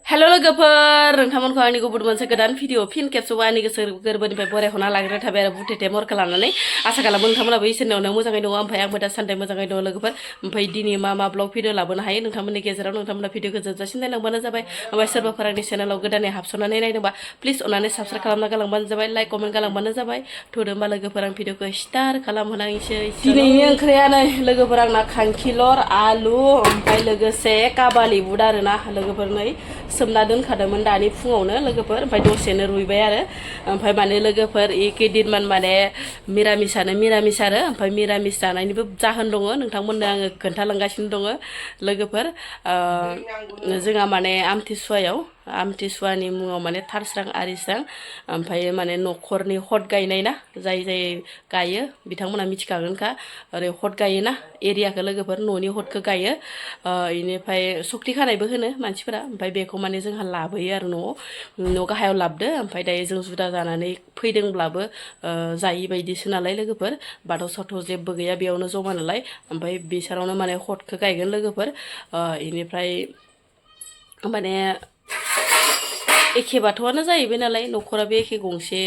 Hello लोगोफोर नोंथांमोनखौ आंनि गुबुन मोनसे गोदान भिडिअ फिन खेबसेबाव आंनि गोसो गोरबोनिफ्राय बरायख'ना लाग्रोनाय थाबाय आरो बुथेथे मरखा लानानै आसा खालामो नोंथांमोनाबो इसोरनियावनो मोजाङै दङ ओमफ्राय आंबो दासान्दि मोजाङै दङ लोगोफोर ओमफ्राय दिनै मा ब्लग भिडिअ लाबोनो हायो नोंथांमोननि गेजेराव नोंथांमोना भिडिअखौ जोबजासिम नायलांबानो जाबाय ओमफ्राय सोरबाफोर आंनि चेनेलाव गोदानै हाबसननानै नायदोंबा प्लिज अननानै साबस्क्राइब खालामना गालांबानो जाबाय लाइक कमेन्ट गालांबानो जाबाय थुदो होमबा लोगोफोर आं भिडिअखौ स्टार्ट खालामहोनांसै दिनैनि ओंख्रिया नै लोगोफोर आंना खांखिलर आलु ओमफ्राय लोगोसे काबालि बुद आरोना लोगोफोर नै सोमना दोनखादोंमोन दानि फुङावनो लोगोफोर ओमफ्राय दसेनो रुइबाय आरो ओमफ्राय माने लोगोफोर एकेदिनमान माने मिरामिस आरो ओमफ्राय मिरामिस जानायनिबो जाहोन दङ नोंथांमोननो आङो खोन्थालांगासिनो दङ लोगोफोर जोंहा माने आमथिसुवानि मुङाव माने थारस्रां आरिस्रां ओमफ्राय माने न'खरनि हट गायनाय ना जाय गायो बिथांमोना मिथिखागोनखा ओरै हट गायोना एरियाखौ लोगोफोर न'नि हटखौ गायो बेनिफ्राय सक्ति खानायबो होनो मानसिफोरा ओमफ्राय बेखौ माने जोंहा लाबोयो आरो न' गाहायाव लाबोदो ओमफ्राय दायो जों जुदा जानानै फैदोंब्लाबो जायि बायदिसो नालाय लोगोफोर बाथौ साथौ जेबो गैया बेयावनो जमा नालाय ओमफ्राय बिसोरावनो माने हटखौ गायगोन लोगोफोर बेनिफ्राय माने एखे बाथौआनो जाहैबाय नालाय न'खराबो एखे गंसे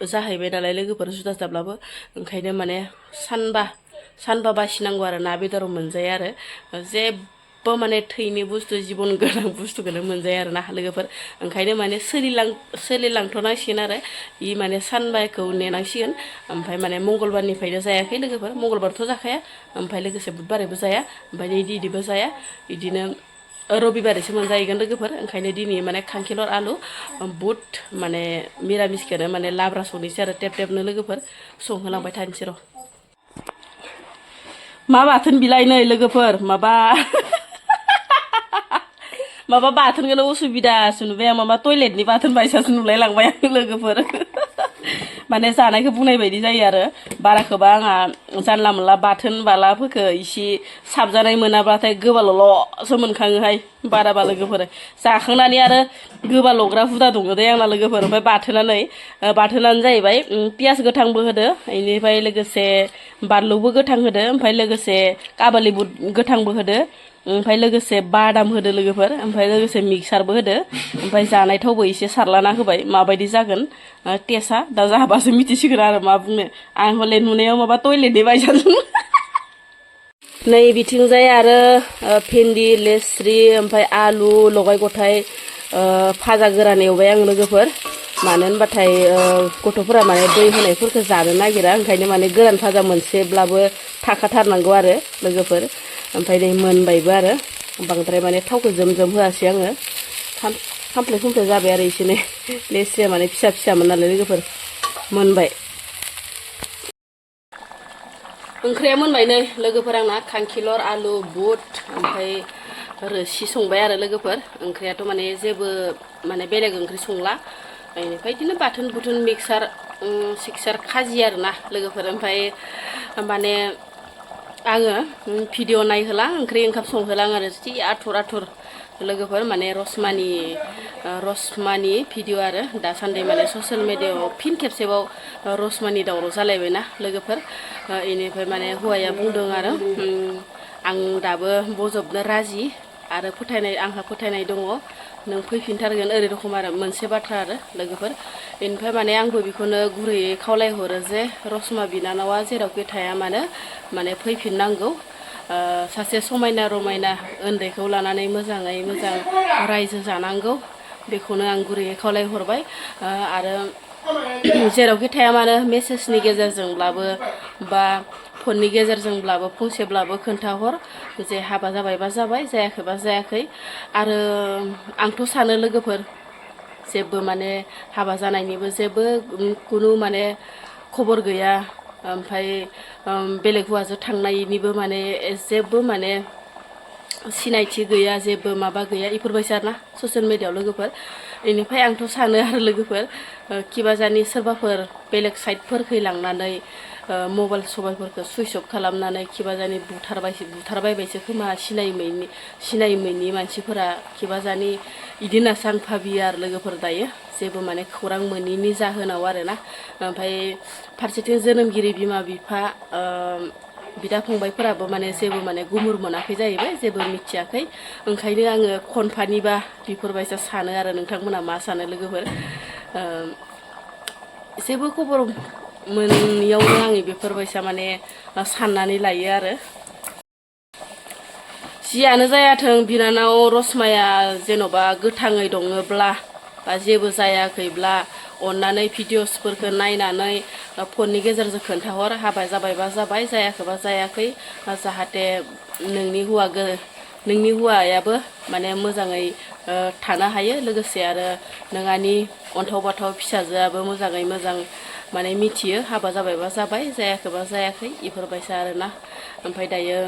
जाहैबाय नालाय लोगोफोर जुदा जाब्लाबो ओंखायनो माने सानबा बासिनांगौ आरो ना बेदराव मोनजाया आरो जेबो माने थैनि बुस्थु जिबन गोनां बुस्थुखौनो मोनजाया आरो ना लोगोफोर ओंखायनो माने सोलिलांथ'नांसिगोन आरो इ माने सानबाखौ नेनांसिगोन ओमफ्राय माने मंगलबारनिफ्रायनो जायाखै लोगोफोर मंगलबारथ' जाखाया ओमफ्राय लोगोसे बुधबारैबो जाया ओमफ्राय इदिबो जाया बिदिनो रबिबारैसो मोनजाहैगोन लोगोफोर ओंखायनो दिनै माने खांखिलर आलु बुट माने मिरामिसखौनो माने लाब्रा संनोसै आरो टेब लोगोफोर संहोलांबाय थानोसै र' मा बाथोन बिलाइ नै लोगोफोर माबा बाथोनखौनो उसुबिदासो नुबाय आं माबा टयलेटनि बाथोन बायसासो नुलाय लांबाय आं लोगोफोर माने जानायखौ बुंनाय बायदि जायो आरो बाराखौबा आंहा जानला मोनला बाथोन बालाफोरखौ इसे साबजानाय मोनाब्लाथाय गोबाल'ल'सो मोनखाङोहाय बाराबा लोगोफोर जाखांनानै आरो गोबाल'ग्रा हुदा दङ दे आंना लोगोफोर ओमफ्राय बाथोनानो जाहैबाय पियास गोथांबो होदो बेनिफ्राय लोगोसे बानलुबो गोथां होदो ओमफ्राय लोगोसे काबालि बुद गोथांबो होदो ओमफ्राय लोगोसे बादाम होदो लोगोफोर ओमफ्राय लोगोसे मिक्सारबो होदो ओमफ्राय जानाय थावबो एसे सारलाना होबाय माबायदि जागोन टेस्टआ दा जाबासो मिथिसिगोन आरो मा बुंनो आं हले नुनायाव माबा टयलेटनि बायसासो नै बिथिंजाय आरो भिन्दि लेस्रि ओमफ्राय आलु लगाय गथाय फाजा गोरान एवबाय आं लोगोफोर मानो होनबाथाय गथ'फोरा माने दै होनायफोरखौ जानो नागिरा ओंखायनो माने गोरान फाजा मोनसेब्लाबो थाखाथारनांगौ आरो लोगोफोर ओमफ्राय नै मोनबायबो आरो बांद्राय माने थावखौ जोम होआसै आङो खामफ्ले जाबाय आरो एसेनो लेस्रिया माने फिसामोन नालाय लोगोफोर मोनबाय ओंख्रिया मोनबाय नै लोगोफोर आंना खांखिलर आलु बुट ओमफ्राय रोसि संबाय आरो लोगोफोर ओंख्रियाथ' माने जेबो माने बेलेग ओंख्रि संला बेनिफ्राय बिदिनो बाथोन बुथोन मिक्सार खाजि आरोना लोगोफोर ओमफ्राय माने आङो भिडिअ नायहोला ओंख्रि ओंखाम संहोलां आरो जि आथुर लोगोफोर माने रसमानि भिडिअ आरो दासान्दि माने ससियेल मिडियाआव फिन खेबसेबाव रसमानि दावराव जालायबायना लोगोफोर बेनिफ्राय माने हौवाया बुंदों आरो आं दाबो बजबनो राजि आरो आंहा फोथायनाय दङ नों फैफिनथारगोन ओरै रखम आरो मोनसे बाथ्रा आरो लोगोफोर बेनिफ्राय माने आंबो बेखौनो गुरैयै खावलायहरो जे रसमा बिनानावा जेरावखि थाया मानो माने फैफिननांगौ सासे समायना रमायना उन्दैखौ लानानै मोजाङै मोजां रायजो जानांगौ बेखौनो आं गुरैयै खावलायहरबाय आरो जेरावखि थाया मानो मेसेजनि गेजेरजोंब्लाबो बा फननि गेजेरजोंब्लाबो फंसेब्लाबो खोन्थाहर जे हाबा जाबायबा जाबाय जायाखैबा जायाखै आरो आंथ' सानो लोगोफोर जेबो माने हाबा जानायनिबो जेबो खुनु माने खबर गैया ओमफ्राय बेलेग हौवाजों थांनायनिबो माने जेबो माने सिनायथि गैया जेबो माबा गैया इफोरबायसा आरोना ससियेल मिडियाआव लोगोफोर बेनिफ्राय आंथ' सानो आरो लोगोफोर किबाजानि सोरबाफोर बेलेग साइडफोरखै लांनानै मबाइल सबाइलफोरखौ सुइस अफ खालामनानै किबाजानि बुथारबायबायसो खोमा सिनायमैनि मानसिफोरा किबाजानि इदि होनना आं भाबियो आरो लोगोफोर दायो जेबो माने खौरां मोनैनि जाहोनाव आरोना ओमफ्राय फारसेथिं जोनोमगिरि बिमा बिफा बिदा फंबायफोराबो माने जेबो माने गुमुर मोनाखै जाहैबाय जेबो मिथियाखै ओंखायनो आङो खनफानिबा बेफोरबायसा सानो आरो नोंथांमोना मा सानो लोगोफोर जेबो खबर मोनैयावनो आङो बेफोरबायसा माने साननानै लायो आरो जियानो जायाथों बिनानाव रसमाया जेन'बा गोथाङै दङब्ला बा जेबो जायाखैब्ला अन्नानै भिडिअसफोरखौ नायनानै फननि गेजेरजों खोन्थाहर हाबा जाबायबा जाबाय जायाखैबा जायाखै जाहाथे नोंनि हौवायाबो माने मोजाङै थानो हायो लोगोसे आरो नोंहानि अन्थाव बाथाव फिसाजोआबो मोजाङै मोजां माने मिथियो हाबा जाबायबा जाबाय जायाखैबा जायाखै बेफोरबायसा आरोना ओमफ्राय दायो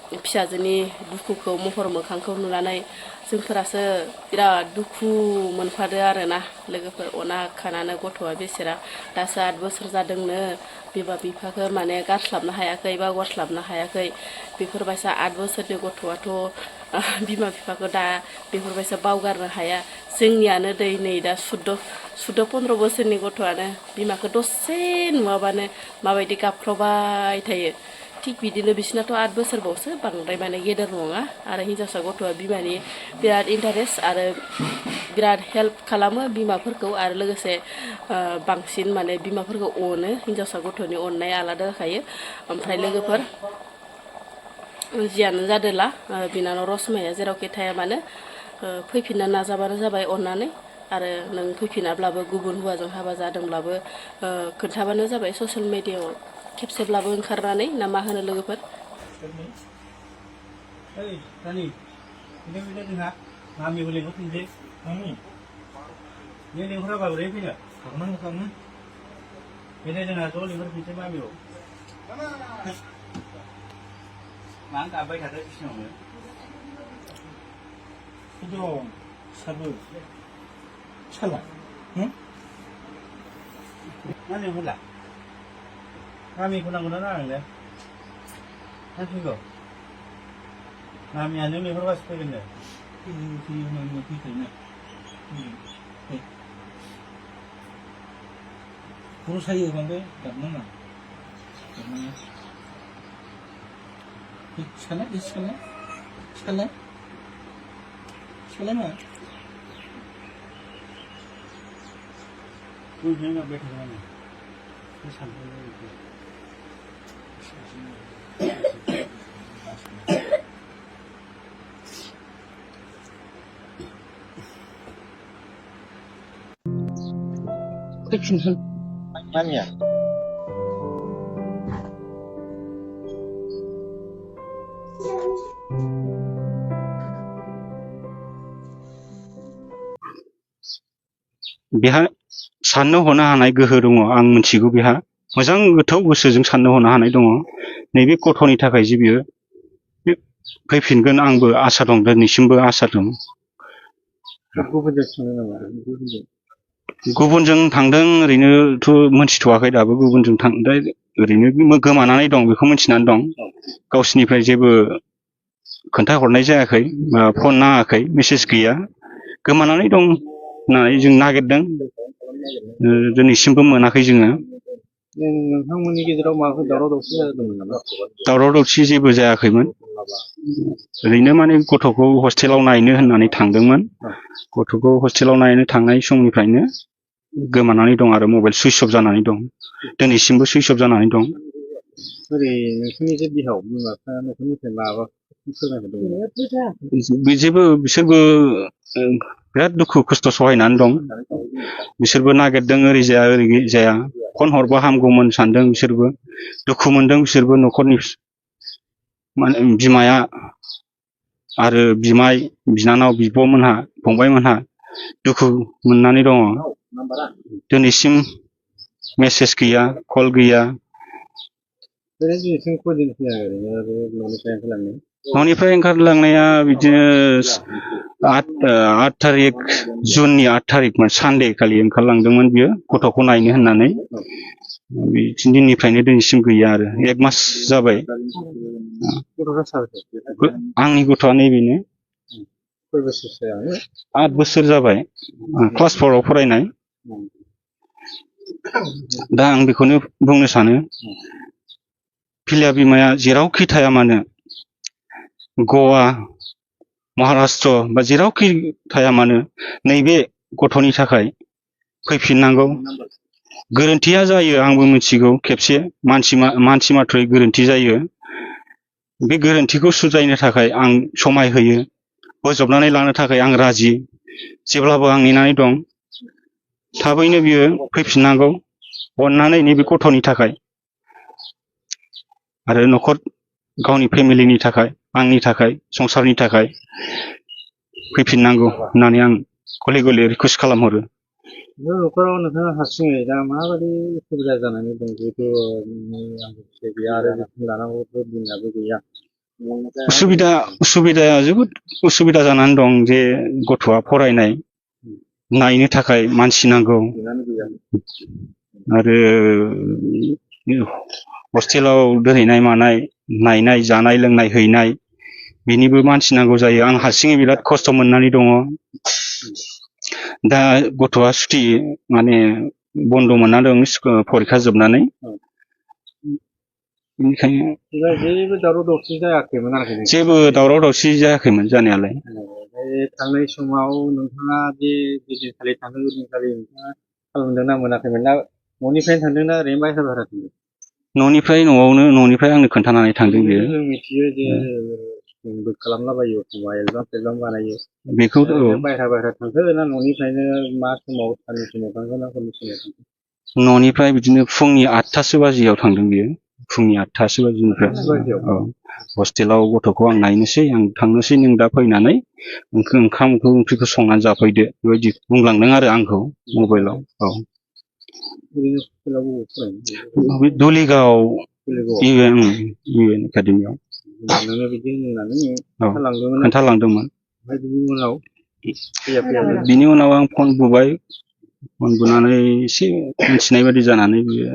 फिसाजोनि दुखुखौ महर मोखांखौ नुनानै जोंफोरासो बिराद दुखु मोनफादो आरोना लोगोफोर अना खानानो गथ'आ बेसेरा दासो 8 बोसोर जादोंनो बिमा बिफाखौ माने गारस्लाबनो हायाखै बा गारस्लाबनो हायाखै बेफोरबायसा 8 बोसोरनि गथ'आथ' बिमा बिफाखौ दा बेफोरबायसा बावगारनो हाया जोंनियानो नै दा सुद्द' 15 बोसोरनि गथ'आनो बिमाखौ दसे नुवाबानो माबायदि गाबख्रावबाय थायो थिग बिदिनो बिसिनाथ' 8 बोसोरबावसो बांद्राय माने गेदेर नङा आरो हिन्जावसा गथ'आ बिमानि बिराद इन्टारेस्ट आरो बिराद हेल्प खालामो बिमाफोरखौ आरो लोगोसे बांसिन माने बिमाफोरखौ अनो हिन्जावसा गथ'नि अननाया आलादा जाखायो ओमफ्राय लोगोफोर जियानो जादोला बिनानाव रसमाया जेरावखि थाया मानो फैफिननो नाजाबानो जाबाय अननानै आरो नों फैफिनाब्लाबो गुबुन हौवाजों हाबा जादोंब्लाबो खोन्थाबानो जाबाय ससियेल मिडियाआव खेबसेब्लाबो ओंखारनानै ना मा होनो लोगोफोर Mang gabai kata kisahnya. Itu sabu. Salah. Mana yang mula? Kami kurang orang le. Nanti go. Kami anu ni berwas pergi. Ini mana kita ni? Kurus saya kan deh, tak mana. Sekali mah. Tuh jangan betul mana. Ini sampai itu. Kecil. Mana ya? बेहा साननो हनो हानाय गोहो दङ आं मिथिगौ बेहा मोजां गोथौ गोसोजों साननो हनो हानाय दङ नैबे गथ'नि थाखाय जे बियो फैफिनगोन आंबो आसा दं दिनैसिमबो आसा दं गुबुनजों थांदों ओरैनोथ' मोनथिथ'वाखै दाबो गुबुनजों थांदों ओरैनो गोमानानै दं बेखौ मिथिनानै दं गावसिनिफ्राय जेबो खोन्थाहरनाय जायाखै फन नाङाखै मेसेज गैया गोमानानै दं होननानै जों नागिरदों दिनैसिमबो मोनाखै जोङो नोंथांमोननि गेजेराव माबाफोर दावराव दावसि जादोंमोन नामा दावराव दावसि जेबो जायाखैमोन ओरैनो माने गथ'खौ हस्टेलाव नायनो होननानै थांदोंमोन गथ'खौ हस्टेलाव नायनो थांनाय समनिफ्रायनो गोमानानै दं आरो मबाइल सुइच अफ जानानै दं दिनैसिमबो सुइच अफ जानानै दं ओरै नोंसोरनि जे बिहाव बिमा बिफाया न'खरनिफ्राय माबा जेबो बिसोरबो बिराद दुखु खस्थ' सहायनानै दं बिसोरबो नागिरदों ओरै जाया ओरै जाया फन हरबा हामगौमोन सानदों बिसोरबो दुखु मोनदों बिसोरबो न'खरनि माने बिमाया आरो बिमाय बिनानाव बिब'मोनहा फंबायमोनहा दुखु मोननानै दङ दिनैसिम मेसेज गैया कल गैया न'निफ्राय ओंखारलांनाया बिदिनो 8 थारिख जुननि 8 थारिखमोन सानडे खालि ओंखारलांदोंमोन बियो गथ'खौ नायनो होननानै दिननिफ्रायनो दिनैसिम गैया आरो 1 मास जाबाय आंनि गथ'आ नैबेनो 8 बोसोर जाबाय क्लास 4 आव फरायनाय दा आं बेखौनो बुंनो सानो फिलिया बिमाया जेरावखि थाया मानो गवा महाराष्ट्र बा जेरावखि थाया मानो नैबे गथ'नि थाखाय फैफिननांगौ। गोरोन्थिया जायो आंबो मिथिगौ खेबसे मानसि माथ्रै गोरोन्थि जायो। बे गोरोन्थिखौ सुद्रायनो थाखाय आं समाय होयो, बोजबनानै लानो थाखाय आं राजि, जेब्लाबो आं नेनानै दं। थाबैनो बियो फैफिननांगौ अननानै नैबे गथ'नि थाखाय आरो न'खर गावनि फेमिलिनि थाखाय आंनि थाखाय संसारनि थाखाय फैफिननांगौ होननानै आं गले गले रिकुवेस्ट खालामहरो। न'खराव नोंथाङा हारसिङै दा माबायदि उसुबिदा जानानै दं जिहेतु गैया आरो जोथोन लानांगौथ' दिनाबो गैया। उसुबिदाया जोबोद उसुबिदा जानानै दं जे गथ'आ फरायनाय नायनो थाखाय मानसि नांगौ आरो हस्टेलाव दोनहैनाय मानाय नायनाय जानाय लोंनाय हैनाय बेनिबो मानसि नांगौ जायो। आं हारसिङै बिराद खस्थ' मोननानै दङ। दा गथ'आ सुथि माने बन्द' मोनना दं फरिखा जोबनानै, बेनिखायनो जेबो दावराव दावसि जायाखैमोन आरोखि। जेबो दावराव दावसि जायाखैमोन जानायालाय। थांनाय समाव नोंथाङा जे दिनखालि थांदों ओइदिनखालि नोंथाङा खालामदों ना मोनाखैमोन, ना न'निफ्रायनो थांदों ना ओरैनो बायह्रा थांदों? न'निफ्राय आंनो खोन्थानानै थांदों बियो। जों मिथियो जे जोंबो खालामलाबायो एखमबा एलबाम बानायो बेखौ। बायह्रा थांखो ना न'निफ्रायनो मा समाव साननि समाव थांखो ना हरनि समाव थांखो? न'निफ्राय बिदिनो फुंनि 8थासो बाजियाव थांदों बियो, फुंनि 8थासो बाजिनिफ्राय। औ, हस्टेलाव गथ'खौ आं नायनोसै, आं थांनोसै, नों दा फैनानै ओंख्रिखौ संनानै जाफैदो बेबायदि बुंलांदों आरो आंखौ मबाइलाव। औ, दुलिगाव इउ एन एकाडेमियाव खोन्थालांदोंमोन। बिनि उनाव आं फन बुबाय, फन बुनानै एसे मिथिनाय बायदि जानानै बियो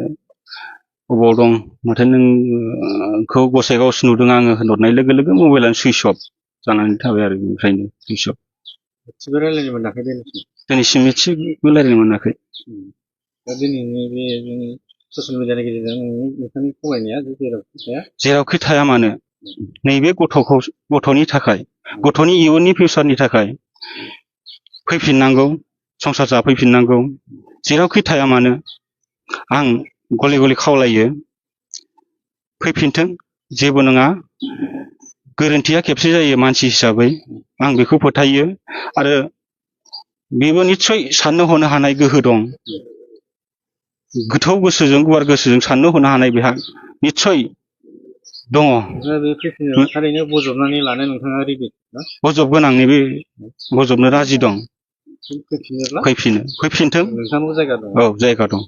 अबाव दं माथो नोंखौ गसाइगावसो नुदों आङो होनहरनाय लोगो लोगो मबाइलानो सुइस अफ जानानै थाबाय आरो बेनिफ्रायनो सुइस अफ। रायलायनो मोनाखै दिनैसिम एसेबो रायलायनो मोनाखै। दा दिनैनि बे जोंनि ससियेल मिडियानि गेजेरजों नोंथांनि फरायनाया जेरावखि थाया मानो नैबे गथ'नि थाखाय, गथ'नि इयुननि फिउचारनि थाखाय फैफिननांगौ, संसार जाफैफिननांगौ। जेरावखि थाया मानो आं गले गले खावलायो फैफिनथों। जेबो नङा, गोरोन्थिया खेबसे जायो मानसि हिसाबै, आं बेखौ फोथायो। आरो बेबो निस्सय साननो हनो हानाय गोहो दं, गोथौ गोसोजों गुवार गोसोजों साननो हनो हानाय बेहा निस्सय दङ। थारैनो बजबनानै लानो नोंथाङा रेडि ना? बजबगोन, आं नैबे बजबनो राजि दं। फैफिनथों। नोंथांनाव जायगा दं। औ, जायगा दं।